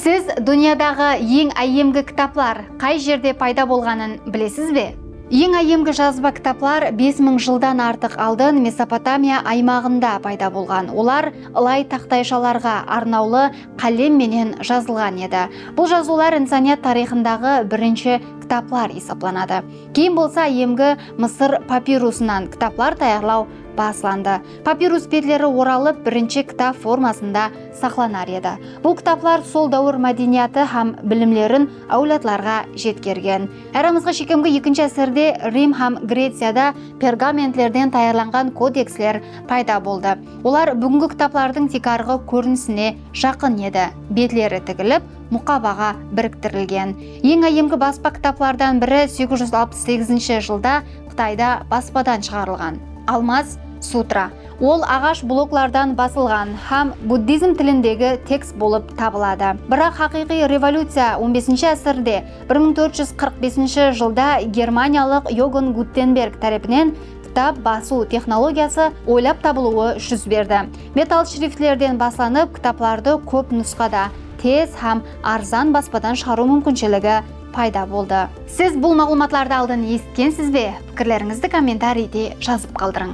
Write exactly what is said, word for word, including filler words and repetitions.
Siz dúnyadaǵı eń áyyemgi kitaplar qay jerde payda bolǵanın bilesiz be? Eń áyyemgi jazba kitaplar bes mıń jıldan artıq aldın Mesopotamiya aymaǵında payda bolǵan. Olar ılay taxtayshalarǵa arnawlı qálem menen jazılǵan edi. Bul jazıwlar insaniyat tariyxındaǵı birinshi kitaplar esaplanadı. Keyin bolsa áyyemgi Mısır papirusınan kitaplar tayarlaw baslandı. Papirus betleri oralıp, birinshi kitap formasında saqlanar edi. Bul kitaplar sol dáwir mádeniyatı hám bilimlerin áwladlarǵa jetkergen. Aramızǵa shekemgi ekinshi ásirde Rim hám Greciyada pergamentlerden tayarlanǵan kodeksler payda boldı. Olar búgingi kitaplardıń tiykarǵı kórinisine jaqın edi. Betleri tigilip, muqabaǵa biriktirilgen. Eń áyyemgi baspa kitaplardan biri segiz júz alpıs segizinshi jılda Qıtayda baspadan shıǵarılǵan Almaz Sutra. Ol aǵash bloklardan basılǵan hám buddizm tilindegi tekst bolıp tabıladı. Biraq haqıyqıy revolyuciya on besinshi ásirde, bir mıń tórt júz qırq besinshi jılda germaniyalıq Yogan Gutenberg tárepinen kitap basıw texnologiyası oylap tabılıwı júz berdi. Metall shriftlerden baslanıp, kitaplardı kóp nusqada, tez hám arzan baspadan shıǵarıw múmkinshiligi payda boldı. Siz bul maǵlıwmatlardı aldın esitkensiz be? Pikirlerińizdi kommentariyde jazıp qaldırıń.